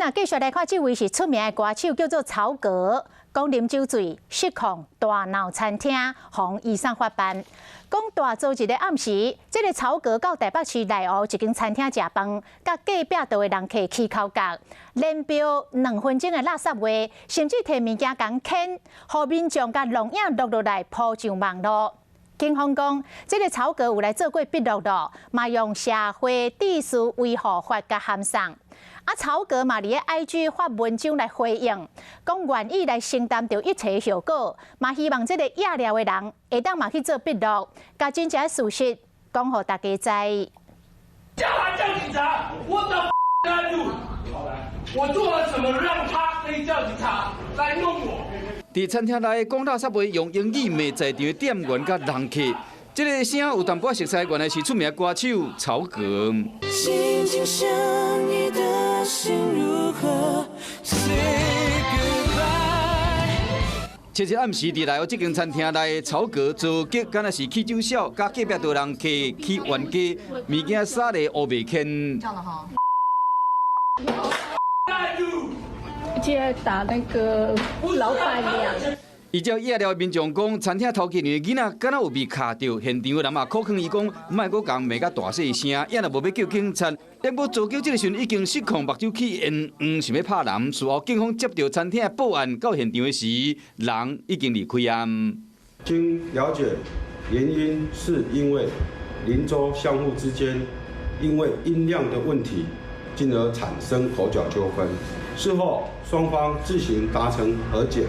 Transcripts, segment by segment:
啊，繼續來看，這位是出名的歌手，叫做曹格。講啉酒醉失控大鬧餐廳，予醫送法辦。講大早一个暗時，這个曹格到台北市內湖一間餐廳食飯，佮隔壁桌的人客起口角，連飆2分鐘的垃圾話，甚至提物件共牽，予民眾共錄影錄落來鋪上網路。警方講，這个曹格有來做過筆錄咯，嘛用社會秩序維護法共函送。啊，曹格嘛佇咧 IG 發文章來回應，講願意來承擔著一切後果，嘛希望這个惹了的人會當嘛去做筆錄，共真正事實講予大家知。叫他叫警察，我的我做了什麼讓他可以叫警察來弄我？佇餐廳內講垃圾話，用英語罵在場的店員佮人客，這个聲有淡薄仔熟似，原來是出名歌手曹格。緊緊相依的心如何 say goodbye？七日暗時，佇內湖這間餐廳內，曹格遭擊，敢若是起酒痟，佮隔壁桌人客起冤家，物件灑咧烏白牽。接打那個老闆娘。依照惹了民眾講，餐廳頭家娘的囡仔敢若有被卡著，現場的人嘛苦勸伊講，莫閣共罵甲大細聲，也若無欲叫警察。不過遭叫這个時陣已經失控，目睭起煙黃，想欲拍人。事後警方接著餐廳的報案到現場的時，人已經離開啊。經了解，原因是因為鄰桌相互之間因為音量的問題，進而產生口角糾紛。事後雙方自行達成和解。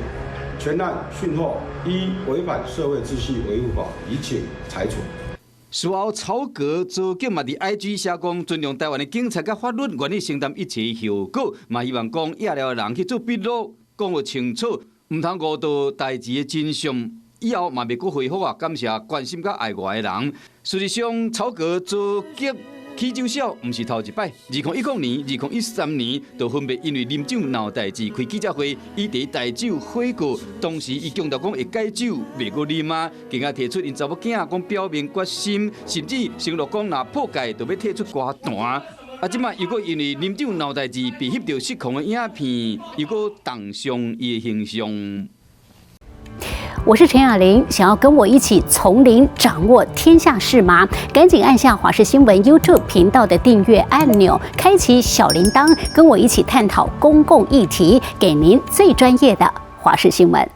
全案訊後依違反社會秩序維護法，移請裁處。事後曹格遭檢嘛佇 IG 寫講，尊重台灣的警察佮法律，願意承擔一切後果，嘛希望講惹了的人去做筆錄，講予清楚，毋通誤導代誌的真相。以後嘛袂閣回覆啊，感謝關心佮愛我的人。事實上，曹格遭檢起酒痟，毋是頭一擺。2010年、2013年，就分別因為啉酒鬧代誌，開記者會，以提代酒悔過。當時伊強調講會戒酒，袂閣啉啊，更加提出𪜶查某囝講表明決心，甚至承諾講若破戒，就欲退出歌壇。啊，這擺又閣因為啉酒鬧代誌，被翕著失控的影片，又閣重傷伊的形象。我是陳雅玲，想要跟我一起從零掌握天下事嗎？趕緊按下華視新聞 YouTube 頻道的訂閱按鈕，開啟小鈴鐺，跟我一起探討公共議題，給您最專業的華視新聞。